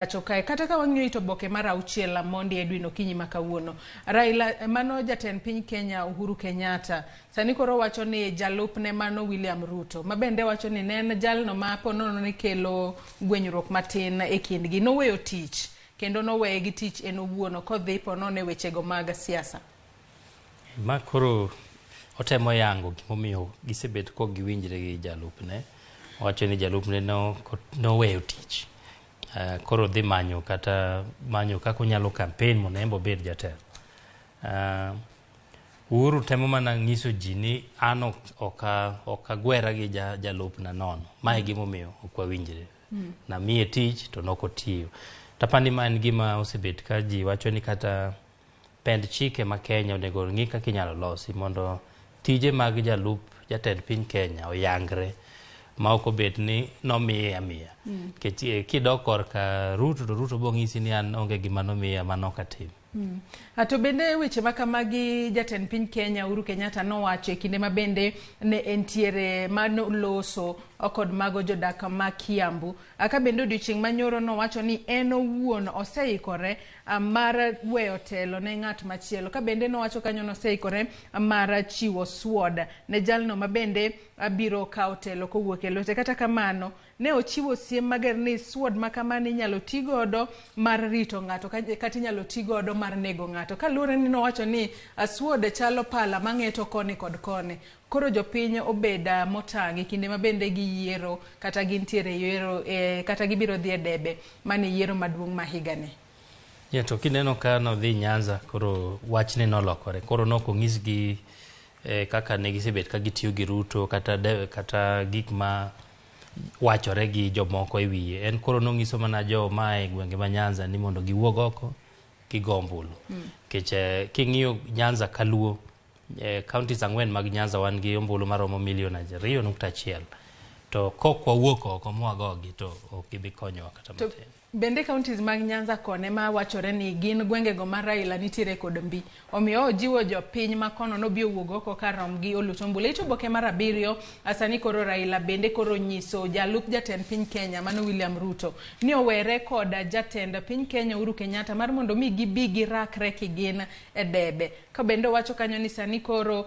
Pacho kae kata ka wang'iyo it oboke mar auchiel mondi Edwin okinyi ma kawuono, Raila mano jatend piny Kenya Uhuru Kenyatta sani koro wacho ni jalupne mano William Ruto ma bende wacho ni ne en jalno ma ponono ni kelo gwenyruok matin e kindgi noweyo tich kendo noweye gi tich en owuon kodhi ponono e wechego mag siasa. Ma koro otemo yango gimomiyo gisebet kok giwinjre gi jalupne. Owacho ni jalupne noweyo tich. Koro dhi manyo kata manyo kaka onyalo campaign mondo en be obed jatelo. Uhuru temo mana nyiso ji ni an ok agwera gi jalupna nono. Ma e gimomiyo ok wawinjre. Namiye tich to nok otiyo. Tapani ma en gima osebet ka ji wacho ni kata pend chike ma Kenya onego ng'i kaka inyalo losi mondo tije mag jalup jatend piny Kenya oyangre ma ok obet ni nomiye amiya. Nikech kidok korka Ruto to Ruto bo ng'isi ni an onge gima nomiya mano ok atim. To bende weche ma kamagi jatend piny Kenya Uhuru Kenyatta nowacho e kinde ma bende ne entiere manoloso kod mago jodak ma Kiambu. Ka bende odiochieng' manyoro nowacho ni en owuon oseikore mar weyo telo ne ng'at machielo. Ka bende nowacho kanyo noseikore mar chiwo sword ne jalno ma bende biro kawo telo kowuok e lwete. Kata kamano, ne ochiwo siem mager ni sword ma kamano inyalo ti godo mar rito ng'ato kata inyalo ti godo mar nego ng'ato. Kaluwore ni nowacho ni sword chalo pala mang'eto koni kod koni. Koro jopiny obed motang' e kinde ma bende giyiero kata gintiere yiero kata gibiro dhi e debe mane yiero maduong' ma higani. Yeah, to kineno ka nodhi Nyanza koro wachne nolokore. Koro nok onyisgi kaka ne gisebet ka gitiyo gi Ruto kata gik ma wachore gi jomoko e wiye. En koro nong'iso mana jo mae gwenge ma Nyanza ni mondo giwuog oko gigo ombulu. Nikech king'iyo Nyanza kaluo, counties 4 mag Nyanza wan gi ombulu maromo milion 2.1. To kok wawuok oko mwagogi to ok gibi konyowa kata matin. Bende counties mag Nyanza kone ma wachore ni gin gwengego ma Raila nitiere kod mbi. Omiyo ojiwo jopiny ma kono nobi owuog oko kar romgi olut ombulu. It oboke mar 7 sani koro Raila bende koro nyiso jalup jatend piny Kenya mano William Ruto ni owere kod jatend piny Kenya Uhuru Kenyatta mar mondo mi gibi girakre kigin e debe. Ka bende owacho kanyo ni sani koro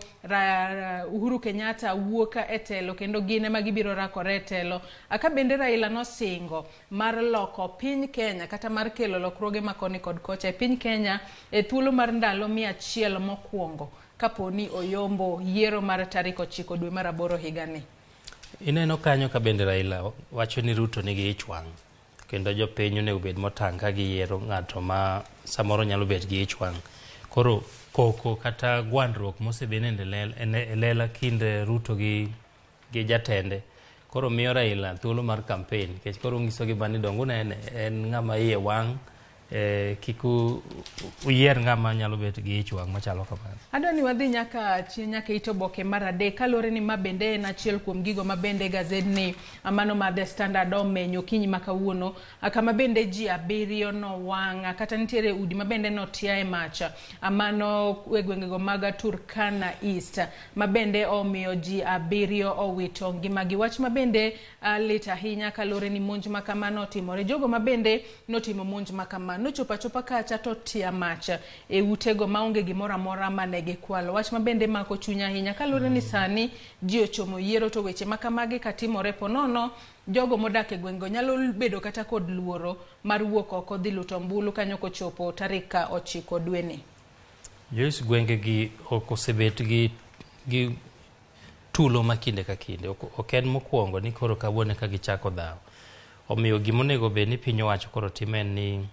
Uhuru Kenyatta wuok e telo kendo gin ema gibiro rakore e telo. Ka bende Raila nosingo mar loko piny Kenya kata mar kelo lokruoge ma koni kod kocha e piny Kenya e thuolo mar ndalo 100 mokwongo kaponi oyombo yiero mar tarik 9 dwe mar 8 higani. Ineno kanyo ka bende Raila wacho ni Ruto nigi ich wang' kendo jopiny onego bed motang' ka giyiero ng'ato ma samoro nyalo bet gi ich wang'. Koro koko kata gwandruok mosebed e lela kind Ruto gi jatende koro miyo Raila thuolo mar campaign nikech koro nyisogi ba ni dongo unene en ng'ama iye wang' kik uyier ng'ama nyalo bet gi ich wang' machalo kamano. Adwa ni wadhi nyaka chien nyaka it oboke mar 3 kaluwore ni ma bende en achiel kuom gigo ma bende gazedni mano mar The Standard omenyo okinyi ma kawuono kama bende ji 7 nowang' kata nitiere udi ma bende notia e mach mano e gwengego mag Turkana East ma bende omiyo ji 7 owito ngimagi. Wach ma bende lit ahinya kaluwore ni monj ma kamano otimore. Jogo ma bende notimo monj ma kamano nochopo achopa kacha to tia mach e utego maonge gimoro amora mane gikwalo. Wach ma bende mako chuny ahinya kaluwore ni sani ji ochomo yiero to weche ma kamagi katimore ponono jogo modak e gwengego nyalo bedo kata kod luoro mar wuok oko dhi luto ombulu kanyo kochopo tarik 9 dweni. Joyce, gwengegi ok osebet gi tulo ma kinde ka kinde. Ok en mokwongo ni koro kawuono ka gichako dhawo. Omiyo gimonego bed ni piny owacho koro timo en ni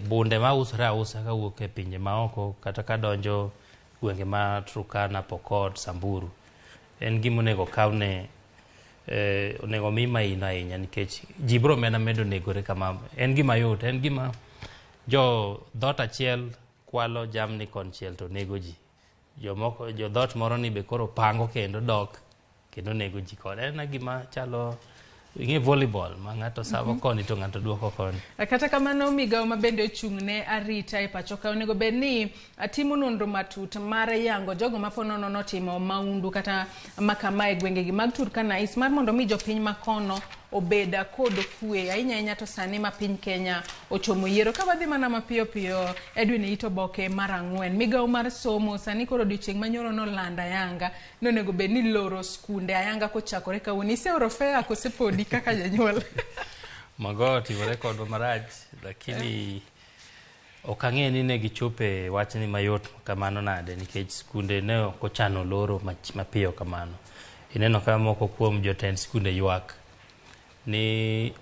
bunde ma usore ausa kawuok e pinje maoko kata kadonjo gwenge ma Turkana, Pokot, Samburu en gimonego kawne onego mi maino ahinya nikech ji biro mena medo negore kama. En gima yot, en gima jo dhoot achiel kwalo jamni konchiel to nego ji. Jomoko jo dhoot moro ni be koro pango kendo dok kendo nego ji kod. En gima chalo ing'e volleyball ma ng'ato savo koni to ng'ato duoko koni. Kata kamano migawo ma bende ochung' ne arita e pacho ka onego bed ni timo nonro matut mar yango jogo ma ponono notimo maundu kata makama e gwengegi mag Turkana East mar mondo mi jopiny makono obed kod kwe ahinya ahinya to sani ma piny Kenya ochomo yiero. Ka wadhi mana mapiyo piyo, Edwin, it oboke mar 4, migawo mar somo sani koro odiochieng' manyoro nolando ayanga ni onego bed ni loro skunde ayanga kochakore kawuono. Iseoro fare kose podi kaka janyuol? Mago otimore kodwa marach, lakini ok ang'e ni ne gichope wachni mayot kamano nade, nikech skunde ne ok ochano loro mapiyo kamano. Ineno ka moko kuom jotend skunde ywak ni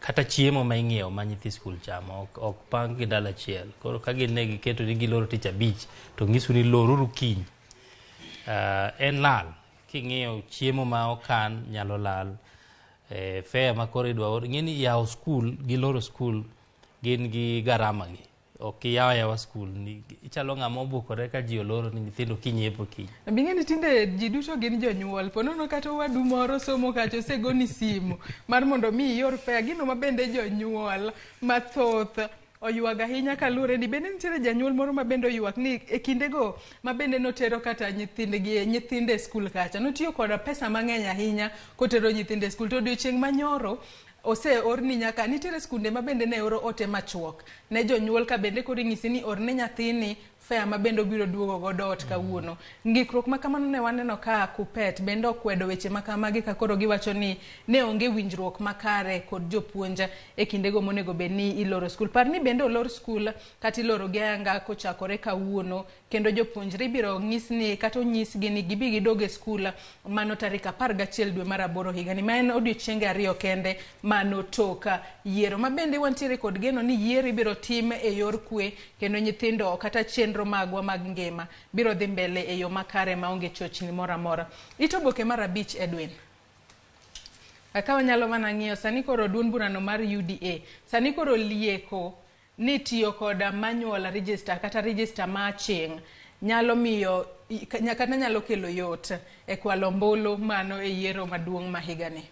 kata chiemo ma ing'iewo ma nyithi skul chamo ok pang gi ndalo achiel. Koro ka gin ne giketo ni giloro tich abich to nyisu ni loruru kiny. En lal. King'iyo chiemo ma okan nyalo lal. Fare ma koro idwa or, ing'e ni yawo skul gi loro skul gin gi garama gi. Ok iyaw ayawa skul, ichalo ng'ama obukore ka ji oloro ni nyithindo kiny yepo kiny. Bing'e ni tinde ji duto gin jonyuol. Ponono kata owadu moro somo kacha osegoni simu mar mondo mi ior fare. Gino ma bende jonyuol mathoth oywag ahinya kaluwore ni bende nitiere janyuol moro ma bende oywak ni e kindego ma bende notero kata nyithindgi nyithinde e skul kacha notiyo koda pesa mang'eny ahinya kotero nyithinde e skul to odiochieng' manyoro oseorni nyaka nitiere skunde ma bende ne oro ote machuok ne jonyuol ka bende koro inyisi ni orne nyathini fare ma bende obiro duogo godo ot kawuono. Ng'ikruok ma kamano ne waneno ka Kuppet bende okwedo weche ma kamagi ka koro giwacho ni ne onge winjruok makare kod jopuonj e kindego monego bed ni iloro skul. Par ni bende olor skul kata iloro gi ayanga kochakore kawuono kendo jopuonjre ibiro nyis ni kata onyisgi ni gibi gidog e skul mano tarik 11 dwe mar 8 higani ma en odiochienge 2 kende mano tok yiero ma bende wantiere kod geno ni yiero ibiro tim e yor kwe kendo nyithindo kata chenro magwa mag ngima biro dhi mbele e yo makare maonge chochni moro amora. It oboke mar 5, Edwin. Ka wanyalo mana ng'iyo sani koro duond burano mar UDA sani koro lieko ni tiyo koda manual register kata register ma aching' nyalo miyo kata nyalo kelo yot e kwalo ombulu mano e yiero maduong' ma higani.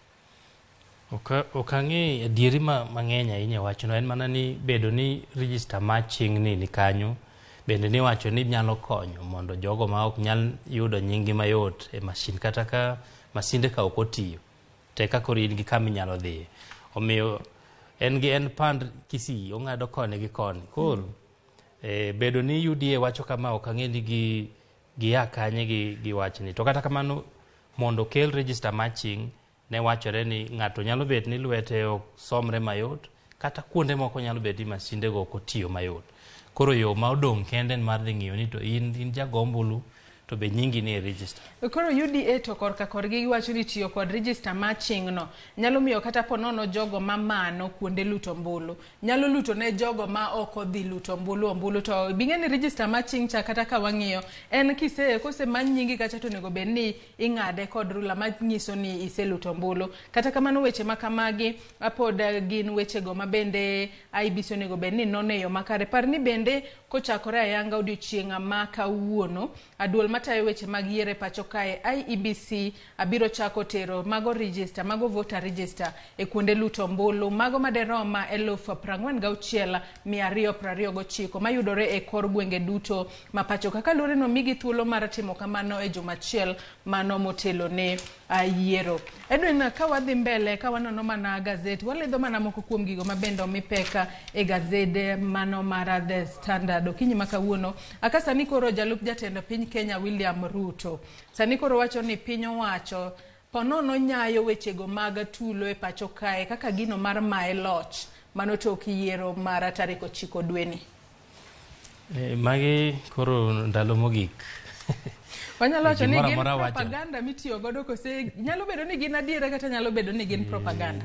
Ok ang'e adieri mang'eny ahinya e wachno, en mana ni bedo ni register ma aching' ni kanyo bende niwacho ni nyalo konyo mondo jogo ma ok nyal yudo nying gi mayot e masin kata ka masinde ka ok otiyo te ka koro in gi kama inyalo dhiye. Omiyo en gi en pand Kisii ong'ado koni gi koni. Koro bedo ni UDA wacho kama ok ang'e ni gia kanye gi wachni. To kata kamano mondo okel register ma aching' ne wachore ni ng'ato nyalo bet ni lwete ok somre mayot kata kuonde moko nyalo bet ni masinde go ok otiyo mayot. Koro yo ma odong' kende en mar dhi ng'iyo ni to in jago ombulu to be nyingi ni e register. Koro UDA to korka korgi giwacho ni tiyo kod register ma aching' no nyalo miyo kata ponono jogo mamano kuonde luto ombulu nyalo luto ne jogo ma ok odhi luto ombulu to bing'e ni register ma aching' cha kata ka wang'iyo en kise kosemany nyingi kacha to onego bed ni ing'ade kod rula manyiso ni iseluto ombulu. Kata kamano weche ma kamagi pod gin wechego ma bende IEBC onego bed ni nono e yo makare. Par ni bende kochakore ayanga odiochieng' ma kawuono duol matayo weche mag yiero e pacho kae IEBC biro chako tero mago register mago voter register e kuonde luto ombulu mago maderom 46,229 mayudore e kor gwenge duto ma pacho ka. Kaluwore ni omigi thuolo mar timo kamano e juma achiel mano motelo ne yiero. Edwin, ka wadhi mbele ka wanono mana gazet waledho mana moko kuom gigo ma bende omi pek e gazede mano mar The Standard okinyi ma kawuono. Aka sani koro jalup jatend piny Kenya William Ruto sani koro wacho ni piny owacho ponono nyayo wechego mag tulo e pacho kae kaka gino mar maye loch mano tok yiero mar tarik 9 dweni. Magi koro ndalo mogik. Wanyalo wacho ni gin propaganda mitiyo godo kose nyalo bedo ni gin adiera kata nyalo bedo ni gin propaganda.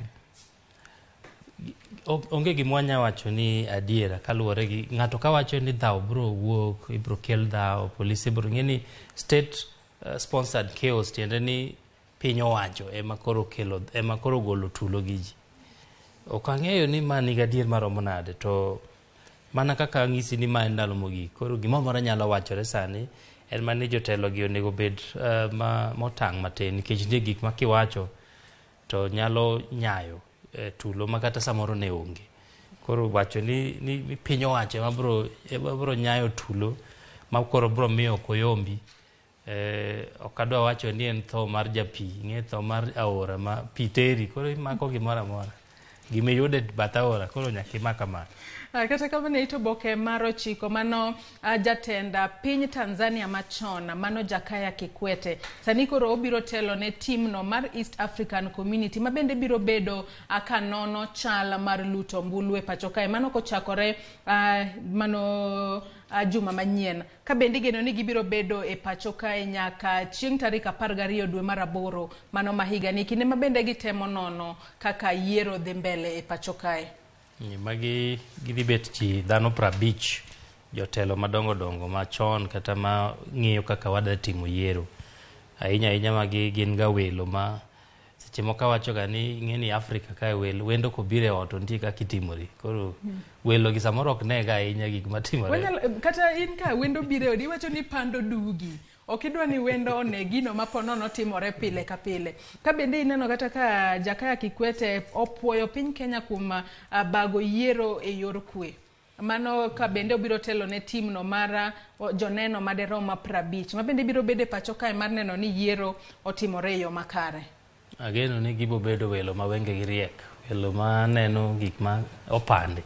Onge gima wanya wacho ni adiera kaluwore gi ng'ato kawacho ni dhaw biro wuok, ibiro kel dhaw, polise biro ng'e ni state sponsored chaos tiende ni piny owacho ema koro kelo ema koro golo tulo gi ji. Ok ang'eyo ni ma nigi adier maromo nade to mana kaka ang'isi ni ma en ndalo mogik koro gimoro amora nyalo wachore sani en mana ni jotelo gi onego bed motang' matin nikech nitie gik ma kiwacho to nyalo nyayo tulo ma kata samoro ne onge. Koro wacho ni piny owacho ema biro nyayo tulo ma koro biro miyo ok oyombi. Ok adwa wacho ni en tho mar japi, ing'e tho mar aora ma pi teri, koro imako gimoro amora. Gima iyudo e bath aora koro nyaka imak amaka. Kata kamano e oboke mar 9 mano jatend piny Tanzania machon mano Jakaya Kikwete sani koro obiro telo ne timno mar East African Community ma bende biro bedo ka nono chal mar luto ombulu e pacho kae mano kochakore mano juma manyien ka bende igeno ni gibiro bedo e pacho kae nyaka chieng' tarik 12 dwe mar 8 mano ma higani kinde ma bende gitemo nono kaka yiero dhi mbele e pacho kae. Magi gidhi bet ji dhano 50 jotelo madongo dongo machon kata ma ng'iyo kaka wadwa timo yiero. Ahinya ahinya magi gin ga welo ma seche moko awacho ga ni ing'e ni Afrika kae welo wendo kobiro e ot to nitie kaka itimori. Koro welo gi samoro ok nega ahinya gik matimore. Kata in ka wendo biro e odi iwacho ni pando dugi. Ok idwa ni wendo one gino ma po nono timore pile ka pile. Ka bende ineno kata ka Jakaya Kikwete opuoyo piny Kenya kuom bago yiero e yor kwe. Mano ka bende obiro telo ne timno mar joneno maderom 50 ma bende biro bedo e pacho kae mar neno ni yiero otimore e yo makare. Ageno ni gibo bedo welo ma wengegi riek, welo ma neno gik ma opandi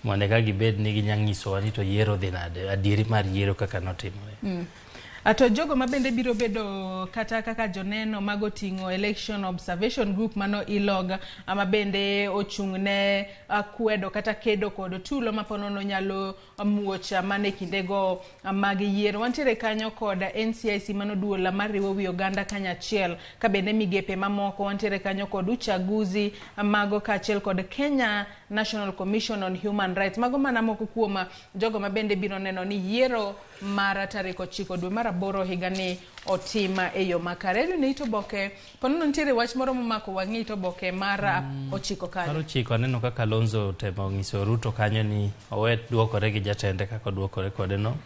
mondo eka gibed ni ginya nyisowa ni to yiero dhi nade, adieri mar yiero kaka notimore. To jogo ma bende biro bedo kata kaka joneno mago ting'o Election Observation Group mano ILOG ma bende ochung' ne kwedo kata kedo kod tulo ma ponono nyalo muoch mana e kindego mag yiero. Wantiere kanyo kod NCIC mano duol mariwo wi oganda kanyachiel ka bende migepe mamoko wantiere kanyo kod uchaguzi mago kaachiel kod Kenya National Commission on Human Rights. Mago mana moko kuom jogo ma bende biro neno ni yiero mar tarik 9 dwe mar 8 higani otim e yo makare. Edwin, e oboke ponono nitiere wach moro momako wang'i e oboke mar 9 kanyo. Mar 9 aneno kaka Kalonzo otemo nyiso Ruto kanyo ni owe duokore gi jatende kaka oduokore kode no,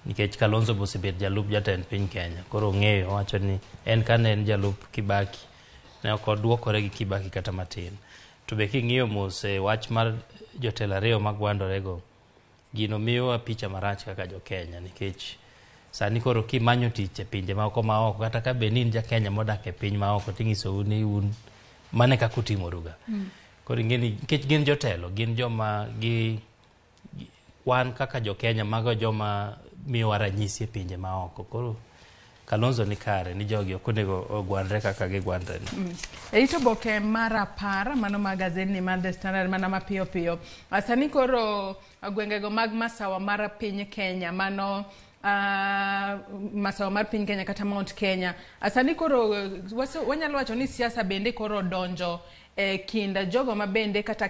nikech Kalonzo bosebet jalup jatend piny Kenya. Koro ong'eyo, owacho ni en kane en jalup Kibaki ne ok oduokore gi Kibaki kata matin. To be king'iyo mos e wach mar jotelo ariyo magwandorego, gino miyowa picha marach kaka jo Kenya, nikech sani koro kimanyo tich e pinje moko maoko, kata ka bed ni in ja Kenya modak e piny maoko, ting'isou ni un mane kaka utimoruga. Koro ing'e ni nikech gin jotelo, gin joma gi wan kaka jo Kenya mago joma miyowa ranyisi e pinje maoko. Koro Kalonzo ni kare ni jogi ok onego ogwandre kaka gigwandre ni. E oboke mar 10 mano mar gazetni mar The Standard mana mapiyo piyo. Sani koro gwengego mag masawa mar piny Kenya mano masawa mar piny Kenya kata Mount Kenya. Sani koro wanyalo wacho ni siasa bende koro donjo e kind jogo mabende kata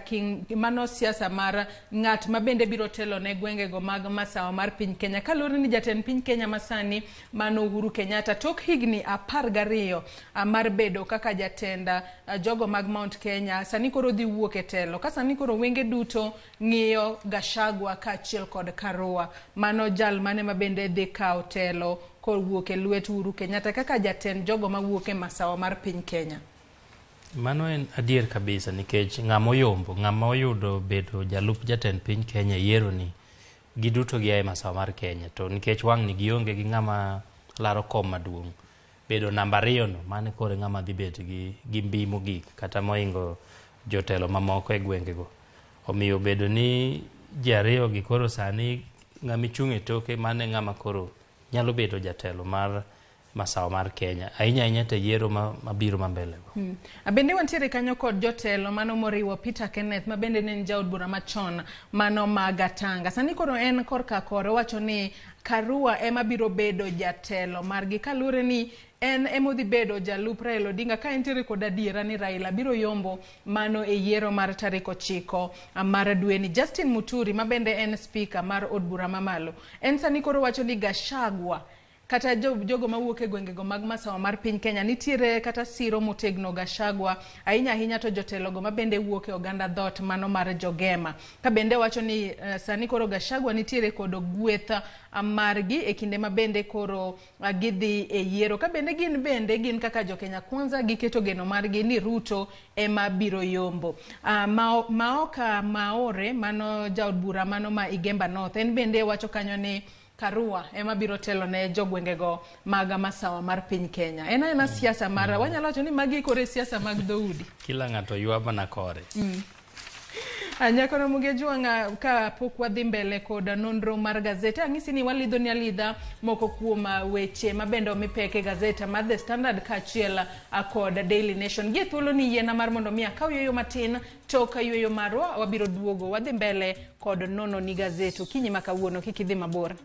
mano siasa mar ng'at mabende biro telo ne gwengego mag masawa mar piny Kenya. Kaluwore ni jatend piny Kenya masani mano Uhuru Kenyatta tok higni 12 mar bedo kaka jatend jogo mag Mount Kenya sani koro dhi wuok e telo. Ka sani koro wenge duto ng'iyo Gachagua kaachiel kod Karua, mano jal mane mabende dhi kawo telo kowuok e lwet Uhuru Kenyatta kaka jatend jogo mawuok e masawa mar piny Kenya. Mano en adier kabisa, nikech ng'ama oyombo, ng'ama oyudo bedo jalup jatend piny Kenya yiero ni giduto gia e masawa mar Kenya, to nikech wang' ni gionge gi ng'ama laro kom maduong', bedo namba 2 no mano koro ng'ama dhi bet gi mbi mogik kata moingo jotelo mamoko e gwengego. Omiyo bedo ni ji ariyo gi koro sani ng'ama ichung' e toke mano e ng'ama koro nyalo bedo jatelo mar masawa mar Kenya, ahinya ahinya te yiero mabiro ma mbele go. Bende wantiere kanyo kod jotelo mano moriwo Peter Kenneth ma bende ne en jaod bura machon mano ma Gatanga. Sani koro en korka kore owacho ni Karua ema biro bedo jatelo margi kaluwore ni en emodhi bedo jalup Raila Odinga ka entiere kod adiera ni Raila biro yombo mano e yiero mar tarik 9 mar dweni. Justin Muturi ma bende en speaker mar od bura mamalo en sani koro wacho ni Gachagua kata jogo mawuok e gwengego mag masawa mar piny Kenya nitiere kata siro motegno Gachagua ahinya ahinya to jotelogo ma bende wuok e oganda dhoot mano mar Jogema. Ka bende wacho ni sani koro Gachagua nitiere kod gweth margi e kinde ma bende koro gidhi e yiero. Ka bende gin bende gin kaka jo Kenya Kwanza giketo geno margi ni Ruto ema biro yombo. Maoka Maore mano jaod bura mano ma Igemba North en bende wacho kanyo ni Karua ema biro telo ne jogwengego mag masawa mar piny Kenya. En aena siasa mar wanyalo wacho ni magi koro e siasa mag dhoudi. Kila ng'ato ywa mana kore. Nyako Ramogi Ajwang', ka pok wadhi mbele kod nonro mar gazete, ang'isi ni walidho ni alidha moko kuom weche mabende omi pek e gazeta mar The Standard kaachiel kod Daily Nation. Gie thuolo ni yiena mar mondo mi akaw yueyo matin, tok yueyo marwa wabiro duogo wadhi mbele kod nono ni gazet okinyi ma kawuono, kik idhi mabor.